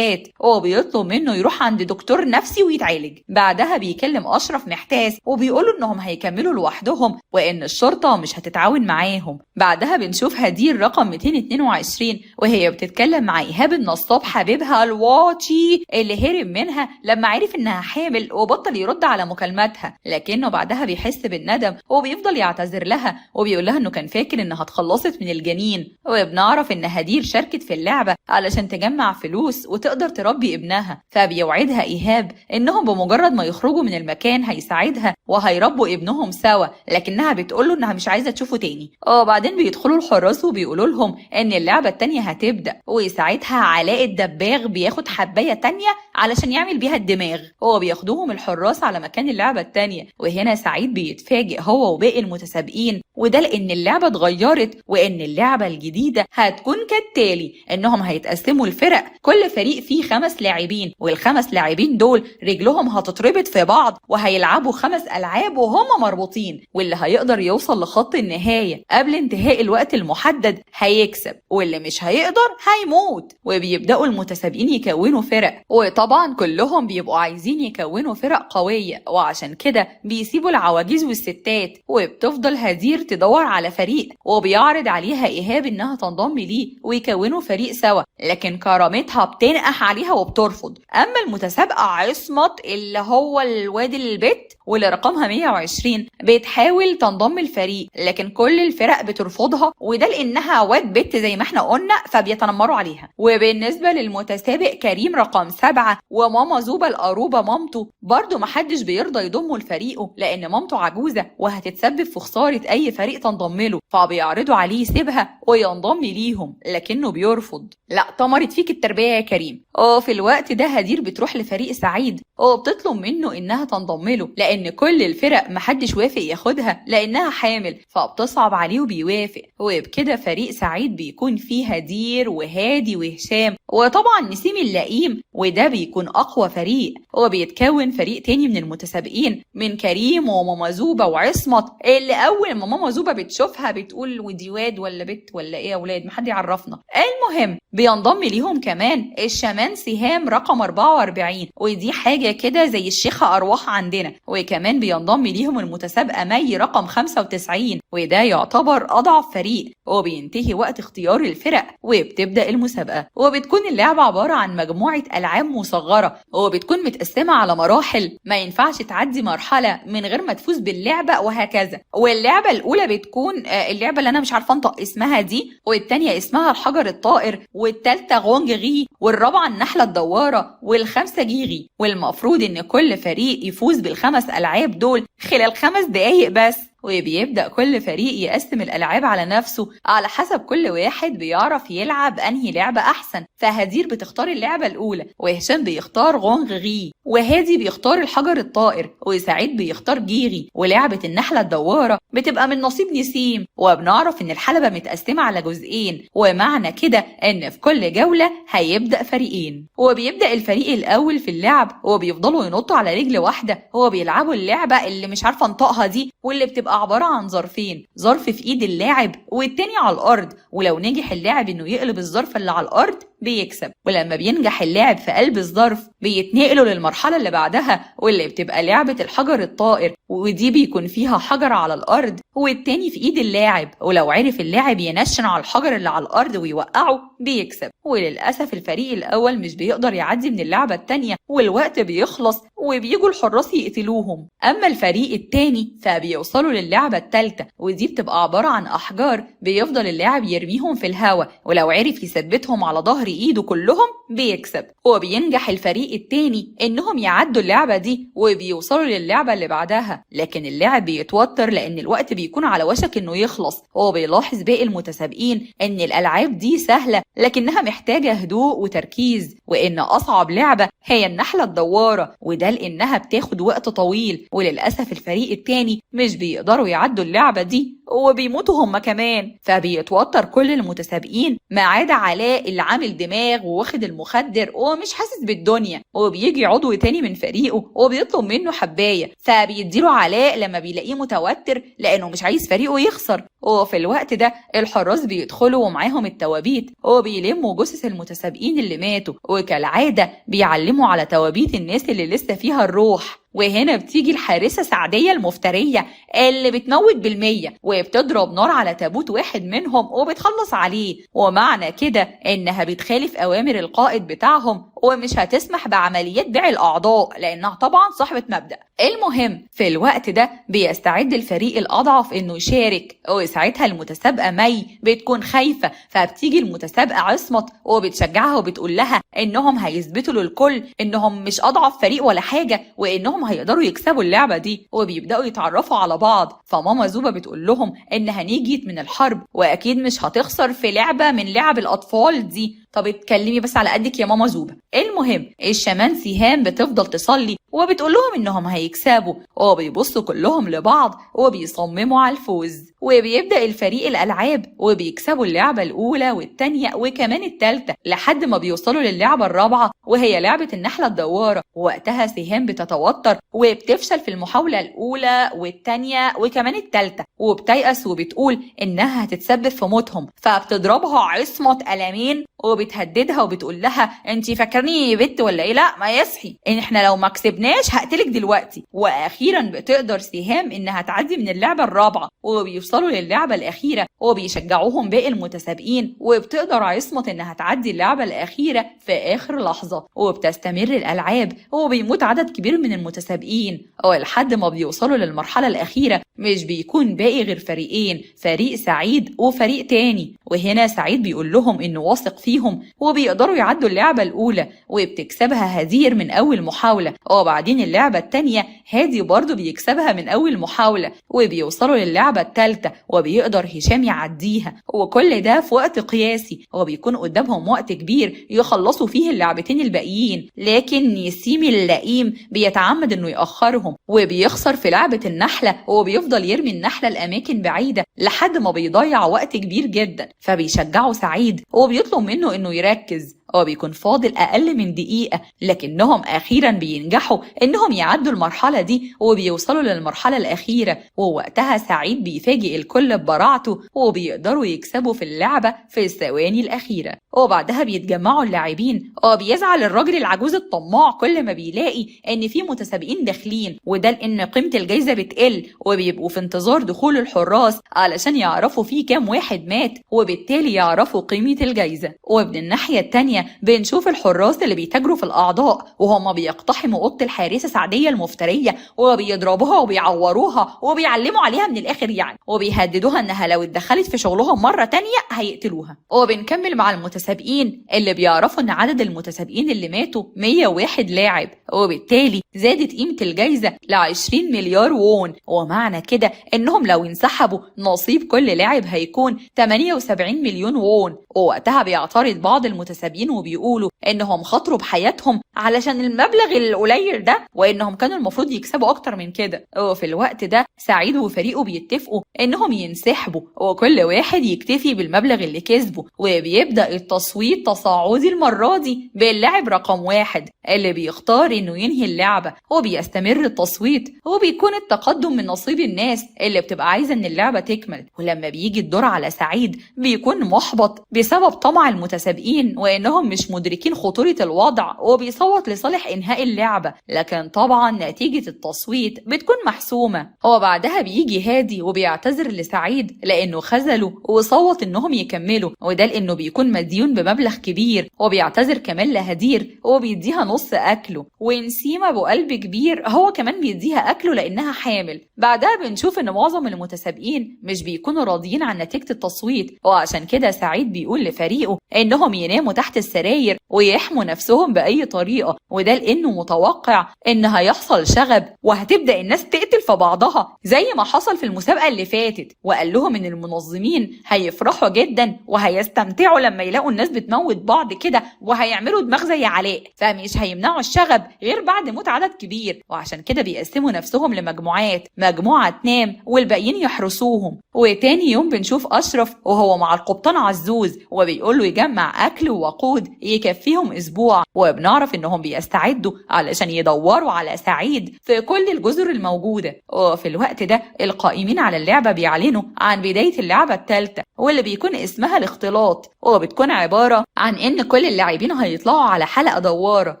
وبيطلب منه يروح عند دكتور نفسي ويتعالج. بعدها بيكلم اشرف محتاس وبيقول له انهم هيكملوا لوحدهم وان الشرطة مش هتتعاون معاهم. بعدها بنشوف هدير رقم 222 وهي بتتكلم مع ايهاب النصاب حبيبها الواطي اللي هرب منها لما عرف انها حامل وبطل يرد على مكالماتها، لكنه بعدها بيحس بالندم وبيفضل يعتذر لها وبيقول لها انه كان فاكر انها اتخلصت من الجنين. وبنعرف ان هدير شاركت في اللعبة علشان تجمع فلوس وتقدر تربي ابنها، فبيوعدها ايهاب انهم بمجرد ما يخرجوا من المكان هيساعدها وهيربوا ابنهم سوا، لكنها بتقوله انها مش عايزه تشوفه تاني. وبعدين بيدخلوا الحراس وبيقولوا لهم ان اللعبة التانية هتبدا، وساعتها علاء الدباغ بياخد حبايه تانية علشان يعمل بيها الدماغ، وبياخدوهم الحراس على مكان اللعبة التانية. وهنا سعيد بيتفاجئ هو وباقي المتسابقين، وده لان اللعبة اتغيرت، وان اللعبة الجديدة هتكون كالتالي: انهم هيتقسموا الفرق، كل فريق فيه 5 لاعبين، وال5 لاعبين دول رجلهم هتتربط في بعض وهيلعبوا 5 العاب وهم مربوطين، واللي هيقدر يوصل لخط النهاية قبل انتهاء الوقت المحدد هيكسب، واللي مش هيقدر هيموت. وبيبداوا المتسابقين يكونوا فرق، وطبعا كلهم بيبقوا عايزين يكونوا فرق قوية، وعشان كده بيسيبوا العواجيز والستات. وبتفضل هدير تدور على فريق، وبيعرض عليها ايهاب انها تنضم ليه ويكونوا فريق سوا، لكن كرامتها بتنقح عليها وبترفض. اما المتسابقه عصمت اللي هو الواد البت واللي رقمها 120 بتحاول تنضم الفريق، لكن كل الفرق بترفضها، وده لانها واد بت زي ما احنا قلنا، فبيتنمروا عليها. وبالنسبة للمتسابق كريم رقم 7 وماما زوبه القروبه مامته، برضه محدش بيرضى يضمه لفريقه لان مامته عجوزه وهتتسبب في خسارة اي فريق الفريق تنضم له، فبيعرضوا عليه يسيبها وينضم ليهم لكنه بيرفض. لا طمرت فيك التربية يا كريم. في الوقت ده هدير بتروح لفريق سعيد وبتطلب منه انها تنضم له لان كل الفرق محدش وافق ياخدها لانها حامل، فبتصعب عليه وبيوافق. وبكده فريق سعيد بيكون فيه هدير وهادي وهشام وطبعا نسيم اللئيم، وده بيكون اقوى فريق. وبيتكون فريق تاني من المتسابقين من كريم وماما زوبة وعصمت، اللي اول ما ماما زوبة بتشوفها بتقول ودي واد ولا بت ولا ايه يا ولاد، محد يعرفنا. المهم بينضم ليهم كمان الشامان سهام رقم 44، ودي حاجة كده زي الشيخة أرواح عندنا. وكمان بينضم ليهم المتسابقة مي رقم 95، وده يعتبر أضعف فريق. وبينتهي وقت اختيار الفرق وبتبدأ المسابقة، وبتكون اللعبة عبارة عن مجموعة ألعاب مصغرة وبتكون متقسمة على مراحل، ما ينفعش تعدي مرحلة من غير ما تفوز باللعبة وهكذا. واللعبة الأولى بتكون اللعبة اللي أنا مش عارفة أنطق اسمها دي، والتانية اسمها الحجر الطائر، والتالتة غونج غي، والرابعة النحلة الدوارة، والخامسة جيغي. والمفروض إن كل فريق يفوز بالخمس ألعاب دول خلال 5 دقايق بس. وبيبدأ كل فريق يقسم الألعاب على نفسه على حسب كل واحد بيعرف يلعب أنهي لعبة أحسن. فهدير بتختار اللعبة الأولى، وهشام بيختار غونغ غي، وهادي بيختار الحجر الطائر، وسعيد بيختار جيغي، ولعبة النحلة الدوارة بتبقى من نصيب نسيم. وبنعرف إن الحلبة متقسمة على جزئين، ومعنى كده إن في كل جولة هيبدأ فريقين. وبيبدأ الفريق الأول في اللعب وبيفضلوا ينطوا على رجل واحدة، وبيلعبوا اللعبة اللي مش عارفة انطقها دي، واللي بتبقى عبارة عن ظرفين، ظرف في ايد اللاعب والتاني على الارض، ولو نجح اللاعب انه يقلب الظرف اللي على الارض بيكسب، ولما بينجح اللاعب في قلب الظرف بيتنقلوا للمرحلة اللي بعدها واللي بتبقى لعبة الحجر الطائر، ودي بيكون فيها حجر على الارض والتاني في ايد اللاعب، ولو عرف اللاعب ينشن على الحجر اللي على الارض ويوقعه بيكسب. وللأسف الفريق الأول مش بيقدر يعدي من اللعبة التانية والوقت بيخلص وبيجوا الحراس يقتلوهم. أما الفريق التاني فبيوصلوا للعبة التالتة، ودي بتبقى عبارة عن أحجار بيفضل اللاعب يرميهم في الهواء، ولو عرف يثبتهم على ظهر إيده كلهم بيكسب. وبينجح الفريق التاني إنهم يعدوا اللعبة دي وبيوصلوا للعبة اللي بعدها، لكن اللاعب بيتوتر لأن الوقت بيكون على وشك إنه يخلص. وبيلاحظ باقي المتسابقين إن الألعاب دي سهلة لكنها محتاجة هدوء وتركيز، وإن أصعب لعبة هي النحلة الدوارة، وده لأنها بتاخد وقت طويل. وللأسف الفريق التاني مش بيقدروا يعدوا اللعبة دي وبيموتوا هما كمان. فبيتوتر كل المتسابقين ما عدا علاء اللي عامل دماغ وواخد المخدر ومش حاسس بالدنيا. وبيجي عضو تاني من فريقه وبيطلب منه حباية، فبيديله علاء لما بيلاقيه متوتر لأنه مش عايز فريقه يخسر. وفي الوقت ده الحراس بيدخلوا ومعاهم التوابيت وبيلموا جثث المتسابقين اللي ماتوا، وكالعادة بيعلموا على توابيت الناس اللي لسه فيها الروح. وهنا بتيجي الحارسة سعدية المفترية اللي بتموت بالمية وبتضرب نار على تابوت واحد منهم وبتخلص عليه، ومعنى كده انها بتخالف اوامر القائد بتاعهم ومش هتسمح بعمليات بيع الاعضاء لانها طبعا صاحبة مبدأ. المهم في الوقت ده بيستعد الفريق الاضعف انه يشارك، وساعتها المتسابقة مي بتكون خايفة، فبتيجي المتسابقة عصمت وبتشجعها وبتقول لها انهم هيثبتوا للكل انهم مش اضعف فريق ولا حاجة وانهم هيقدروا يكسبوا اللعبة دي. وبيبدأوا يتعرفوا على بعض، فماما زوبة بتقول لهم انها نجت من الحرب واكيد مش هتخسر في لعبة من لعب الاطفال دي، طب اتكلمي بس على قدك يا ماما زوبة. المهم الشامان سيهام بتفضل تصلي وبتقول لهم انهم هيكسبوا، وبيبصوا كلهم لبعض وبيصمموا على الفوز. وبيبدأ الفريق الألعاب وبيكسبوا اللعبة الأولى والتانية وكمان التالتة لحد ما بيوصلوا للعبة الرابعة وهي لعبة النحلة الدوارة. وقتها سيهام بتتوتر وبتفشل في المحاولة الأولى والتانية وكمان التالتة، وبتيأس وبتقول إنها هتتسبب في موتهم، فبتضربها عصمة قلمين وبتهددها وبتقول لها انتي فاكرني بنت ولا ايه؟ لا ما يصحي، ان احنا لو ما كسبناش هقتلك دلوقتي. واخيرا بتقدر سهام انها تعدي من اللعبة الرابعة وبيوصلوا للعبة الاخيرة وبيشجعوهم باقي المتسابقين، وبتقدر عصمت انها تعدي اللعبة الاخيرة في اخر لحظة. وبتستمر الالعاب وبيموت عدد كبير من المتسابقين، ولحد ما بيوصلوا للمرحلة الاخيرة مش بيكون باقي غير فريقين، فريق سعيد وفريق تاني. وهنا سعيد بيقول لهم انه واثق فيهم وبيقدروا يعدوا اللعبة الأولى وبتكسبها هدير من أول محاولة. وبعد وبعدين اللعبة التانية هادي برضه بيكسبها من أول محاولة، وبيوصلوا للعبة التالتة وبيقدر هشام يعديها، وكل ده في وقت قياسي، وبيكون قدامهم وقت كبير يخلصوا فيه اللعبتين الباقيين. لكن نسيم اللئيم بيتعمد انه يأخرهم وبيخسر في لعبة النحلة، وبيفضل يرمي النحلة لأماكن بعيدة لحد ما بيضيع وقت كبير جدا. فبيشجعه سعيد وبيطلب منه انه يركز، وبيكون فاضل أقل من دقيقة، لكنهم أخيرا بينجحوا إنهم يعدوا المرحلة دي وبيوصلوا للمرحلة الأخيرة. ووقتها سعيد بيفاجئ الكل ببراعته وبيقدروا يكسبوا في اللعبة في الثواني الأخيرة. وبعدها بيتجمعوا اللاعبين، وبيزعل الراجل العجوز الطماع كل ما بيلاقي إن في متسابقين داخلين، وده لأن قيمة الجايزة بتقل، وبيبقوا في انتظار دخول الحراس علشان يعرفوا فيه كام واحد مات وبالتالي يعرفوا قيمة الجايزة. ومن الناحية التانية بنشوف الحراس اللي بيتاجروا في الأعضاء وهما بيقتحموا أوضة الحارسة سعدية المفترية وبيضربوها وبيعوروها وبيعلموا عليها من الآخر يعني، وبيهددوها إنها لو اتدخلت في شغلهم مرة تانية هيقتلوها. وبنكمل مع المتسابقين اللي بيعرفوا إن عدد المتسابقين اللي ماتوا 101 لاعب، وبالتالي زادت قيمة الجايزة ل 20 مليار وون، ومعنى كده إنهم لو انسحبوا نصيب كل لاعب هيكون 78 مليون وون. ووقتها بيعترض بعض المتسابقين وبيقولوا انهم خاطروا بحياتهم علشان المبلغ القليل ده، وانهم كانوا المفروض يكسبوا اكتر من كده. وفي الوقت ده سعيد وفريقه بيتفقوا انهم ينسحبوا وكل واحد يكتفي بالمبلغ اللي كسبه، وبيبدأ التصويت تصاعدي المرة دي باللاعب رقم 1 اللي بيختار انه ينهي اللعبة، وبيستمر التصويت وبيكون التقدم من نصيب الناس اللي بتبقى عايزة ان اللعبة تكمل. ولما بيجي الدور على سعيد بيكون محبط بسبب طمع المتسابقين وانهم مش مدركين خطورة الوضع، وبيصوت لصالح انهاء اللعبة، لكن طبعا نتيجة التصويت بتكون محسومة. وبعدها بيجي هادي وبيعتذر لسعيد لانه خذله وصوت انهم يكملوا، وده لانه بيكون مديون بمبلغ كبير، وبيعتذر كمان لهدير وبيديها نص اكله، ونسيم ابو قلب كبير هو كمان بيديها اكله لانها حامل. بعدها بنشوف ان معظم المتسابقين مش بيكونوا راضيين عن نتيجة التصويت، وعشان كده سعيد بيقول لفريقه انهم يناموا تحت السراير ويحموا نفسهم بأي طريقة، وده لانه متوقع ان هيحصل شغب وهتبدأ الناس تقتل في بعضها زي ما حصل في المسابقة اللي فاتت. وقال لهم ان المنظمين هيفرحوا جدا وهيستمتعوا لما يلاقوا الناس بتموت بعض كده وهيعملوا دماغ زي علاء، فمش هيمنعوا الشغب غير بعد موت عدد كبير. وعشان كده بيقسموا نفسهم لمجموعات، مجموعة تنام والباقيين يحرسوهم. وتاني يوم بنشوف أشرف وهو مع القبطان عزوز وبيقول له يجمع أكل ووقود يكفيهم أسبوع، وبنعرف إنهم بيستعدوا علشان يدوروا على سعيد في كل الجزر الموجودة. وفي الوقت ده القائمين على اللعبة بيعلنوا عن بداية اللعبة الثالثة واللي بيكون اسمها الاختلاط، وبتكون عبارة عن إن كل اللاعبين هيطلعوا على حلقة دوارة،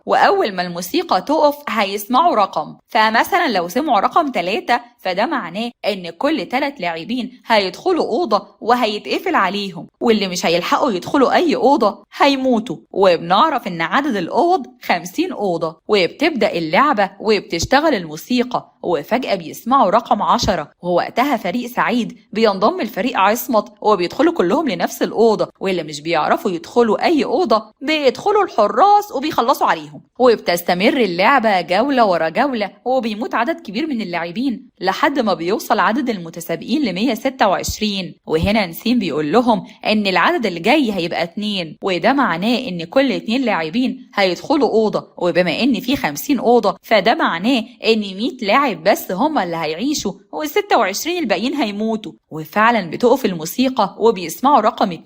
وأول ما الموسيقى تقف هيسمعوا رقم، فمثلا لو سمعوا رقم 3 فده معناه إن كل 3 لاعبين هيدخلوا أوضة وهيتقفل عليهم، واللي مش هيلحقوا يدخلوا أي أوضة هيموتوا. وبنعرف إن عدد الأوض 50 أوضة. وبتبدأ اللعبة وبتشتغل الموسيقى، وفجأة بيسمعوا رقم 10، ووقتها فريق سعيد بينضم لفريق عصمت وبيدخلوا كلهم لنفس الأوضة، واللي مش بيعرفوا يدخلوا أي أوضة بيدخلوا الحراس وبيخلصوا عليهم. وبتستمر اللعبة جولة ورا جولة وبيموت عدد كبير من اللاعبين لحد ما بيوصل عدد المتسابقين ل 126. وهنا نسيم بيقول لهم إن العدد اللي جاي هيبقى 2، وده معناه إن كل 2 لاعبين هيدخلوا أوضة، وبما إن في 50 أوضة فده معناه إن 100 لاعب بس هما اللي هيعيشوا وال26 الباقيين هيموتوا. وفعلا بتقف الموسيقى وبيسمعوا رقم 2،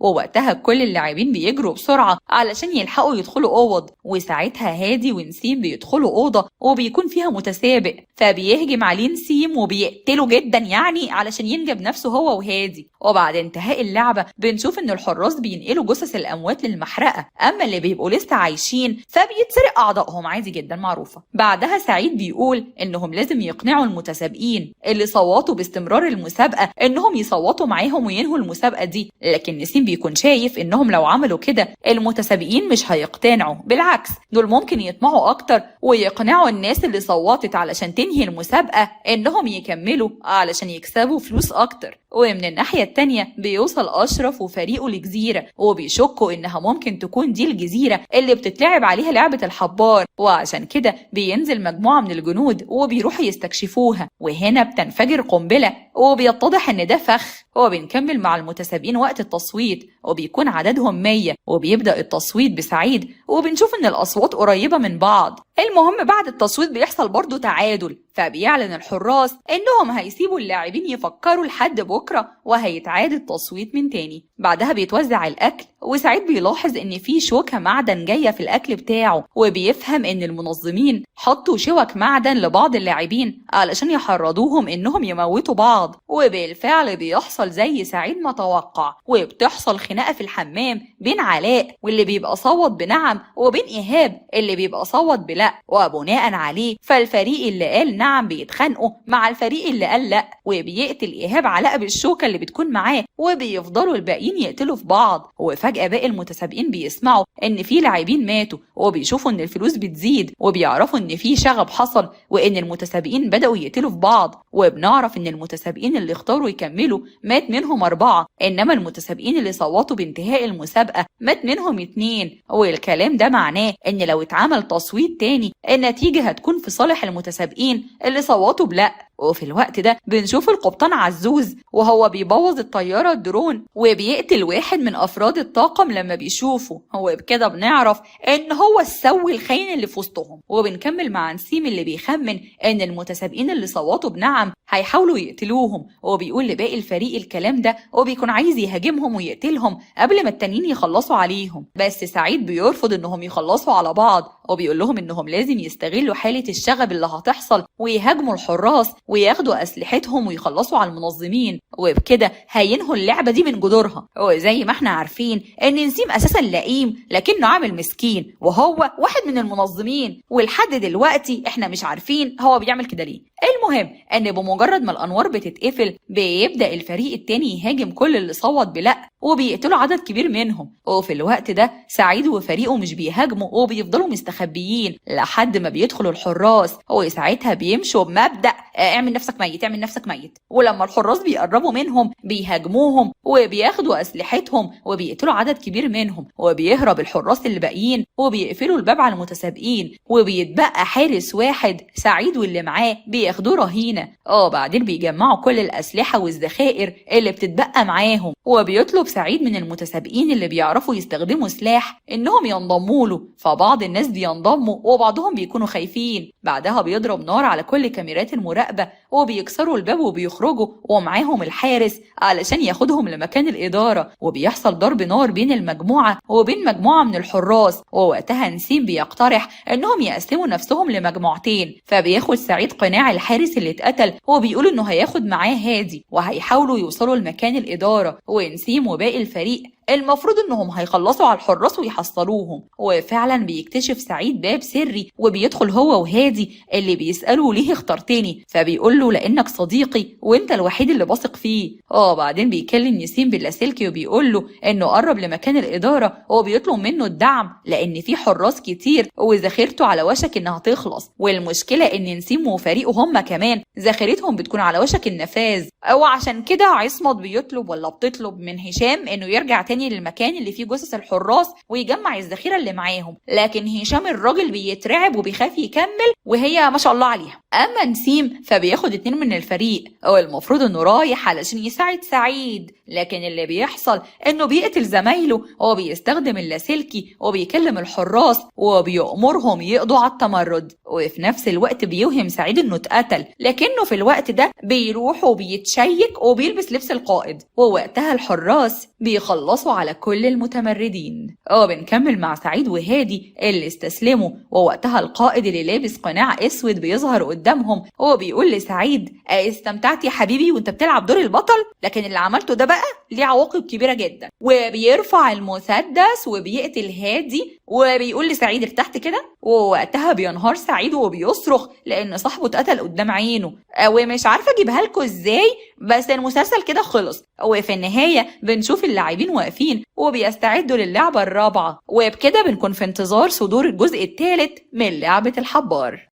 ووقتها كل اللاعبين بيجروا بسرعة علشان يلحقوا يدخلوا أوض. وساعتها هادي ونسيم بيدخلوا أوضة وبيكون فيها متسابق، فبيهجم عليه نسيم وبيقتله جدا يعني علشان ينجب نفسه هو وهادي. وبعد انتهاء اللعبة بنشوف ان الحراس بينقلوا جثث الأموات للمحرقة، أما اللي بيبقوا لسه عايشين فبيتسرق أعضائهم عادي جدا معروفة. بعدها سعيد بيقول انهم لازم يقنعوا المتسابقين اللي صوتوا باستمرار المسابقة انهم يصوتوا معاهم وينهوا المسابقة دي، لكن نسيم بيكون شايف انهم لو عملوا كده المتسابقين مش هيقتنعوا، بالعكس دول ممكن يطمعوا اكتر ويقنعوا الناس اللي صوتت علشان تنهي المسابقة انهم يكملوا علشان يكسبوا فلوس اكتر. ومن الناحية التانية بيوصل أشرف وفريقه لجزيرة، وبيشكوا إنها ممكن تكون دي الجزيرة اللي بتتلعب عليها لعبة الحبار، وعشان كده بينزل مجموعة من الجنود وبيروحوا يستكشفوها. وهنا بتنفجر قنبلة وبيتضح إن ده فخ. وبنكمل مع المتسابقين وقت التصويت، وبيكون عددهم 100، وبيبدأ التصويت بسعيد، وبنشوف إن الأصوات قريبة من بعض. المهم بعد التصويت بيحصل برضو تعادل، فبيعلن الحراس إنهم هيسيبوا اللاعبين يفكروا لحد بكرة وهيتعاد التصويت من تاني. بعدها بيتوزع الأكل، وسعيد بيلاحظ إن في شوكة معدن جاية في الأكل بتاعه، وبيفهم إن المنظمين حطوا شوك معدن لبعض اللاعبين علشان يحرضوهم إنهم يموتوا بعض. وبالفعل بيحصل زي سعيد ما توقع، وبتحصل خناقة في الحمام بين علاء واللي بيبقى صوت بنعم وبين إيهاب اللي بيبقى صوت بلا، وبناء عليه فالفريق اللي قال نعم بيتخانقوا مع الفريق اللي قال لا، وبيقتل إيهاب علاء بالشوكة اللي بتكون معاه، وبيفضلوا الباقيين يقتلوا في بعض. وفجأة باقي المتسابقين بيسمعوا إن في لاعبين ماتوا، وبيشوفوا إن الفلوس بتزيد، وبيعرفوا إن في شغب حصل وإن المتسابقين بدأوا يقتلوا في بعض. وبنعرف إن المتسابقين اللي اختاروا يكملوا مات منهم 4، إنما المتسابقين اللي صوتوا بانتهاء المسابقة مات منهم 2. والكلام ده معناه إن لو اتعمل تصويت تاني النتيجة هتكون في صالح المتسابقين اللي صوتوا بلأ. وفي الوقت ده بنشوف القبطان عزوز وهو بيبوظ الطيارة الدرون وبيقتل واحد من أفراد الطاقم لما بيشوفه، وبكده بنعرف إن هو السوي الخاين اللي في وسطهم. وبنكمل مع نسيم اللي بيخمن إن المتسابقين اللي صوتوا بنعم هيحاولوا يقتلوهم، وبيقول لباقي الفريق الكلام ده، وبيكون عايز يهاجمهم ويقتلهم قبل ما التانيين يخلصوا عليهم. بس سعيد بيرفض إنهم يخلصوا على بعض، وبيقول لهم إنهم لازم يستغلوا حالة الشغب اللي هتحصل ويهاجموا الحراس وياخدوا أسلحتهم ويخلصوا على المنظمين، وبكده هينهوا اللعبة دي من جذورها. وزي ما احنا عارفين إن نسيم أساسا لئيم لكنه عامل مسكين، وهو واحد من المنظمين، ولحد دلوقتي احنا مش عارفين هو بيعمل كده ليه. المهم إن بمجرد ما الأنوار بتتقفل بيبدأ الفريق التاني يهاجم كل اللي صوت بلأ، وبيقتلوا عدد كبير منهم. وفي الوقت ده سعيد وفريقه مش بيهاجموا وبيفضلوا مستخبيين لحد ما بيدخلوا الحراس، وساعتها بيمشوا بمبدأ اعمل نفسك ميت اعمل نفسك ميت. ولما الحراس بيقربوا منهم بيهاجموهم وبياخدوا أسلحتهم وبيقتلوا عدد كبير منهم، وبيهرب الحراس اللي باقيين وبيقفلوا الباب على المتسابقين، وبيتبقى حارس واحد سعيد واللي معاه بياخدوه رهينة. بعدين بيجمعوا كل الأسلحة والذخائر اللي بتتبقى معاهم، وبيطلب سعيد من المتسابقين اللي بيعرفوا يستخدموا سلاح إنهم ينضموا له، فبعض الناس بينضموا وبعضهم بيكونوا خايفين. بعدها بيضرب نار على كل كاميرات المراقبة وبيكسروا الباب وبيخرجوا ومعاهم الحارس علشان ياخدهم لمكان الإدارة، وبيحصل ضرب نار بين المجموعة وبين مجموعة من الحراس. ووقتها نسيم بيقترح إنهم يقسموا نفسهم لمجموعتين، فبياخد سعيد قناع الحارس اللي اتقتل وبيقول إنه هياخد معاه هادي وهيحاولوا يوصلوا لمكان الإدارة، ونسيم وباقي الفريق المفروض انهم هيخلصوا على الحراس ويحصلوهم. وفعلا بيكتشف سعيد باب سري وبيدخل هو وهادي اللي بيسأله ليه اخترتني، فبيقول له لانك صديقي وانت الوحيد اللي بثق فيه. بعدين بيكلم نسيم باللاسلكي وبيقول له انه قرب لمكان الاداره وبيطلب منه الدعم لان في حراس كتير وذخيرته على وشك انها تخلص، والمشكله ان نسيم وفريقه هم كمان ذخيرتهم بتكون على وشك النفاذ. وعشان كده عصمت بيطلب ولا بتطلب من هشام انه يرجع تاني للمكان اللي فيه جثث الحراس ويجمع الذخيره اللي معاهم، لكن هشام الراجل بيترعب وبيخاف يكمل وهي ما شاء الله عليها. اما نسيم فبياخد 2 من الفريق والمفروض انه رايح علشان يساعد سعيد، لكن اللي بيحصل انه بيقتل زمايله وبيستخدم اللاسلكي وبيكلم الحراس وبيأمرهم يقضوا على التمرد، وفي نفس الوقت بيوهم سعيد انه اتقتل، لكنه في الوقت ده بيروح وبيتشيك وبيلبس لبس القائد، ووقتها الحراس بيخلصوا على كل المتمردين. بنكمل مع سعيد وهادي اللي استسلموا، ووقتها القائد اللي لابس قناع اسود بيظهر قدامهم وبيقول لسعيد استمتعت يا حبيبي وانت بتلعب دور البطل، لكن اللي عملته ده بقى ليه عواقب كبيرة جدا. وبيرفع المسدس وبيقتل هادي وبيقول لسعيد ارتحت كده، ووقتها بينهار سعيد وبيصرخ لان صاحبه اتقتل قدام عينه. ومش عارفه اجيبها لكم ازاي، بس المسلسل كده خلص. وفي النهايه بنشوف اللاعبين واقفين وبيستعدوا للعبه الرابعه، وبكده بنكون في انتظار صدور الجزء الثالث من لعبه الحبار.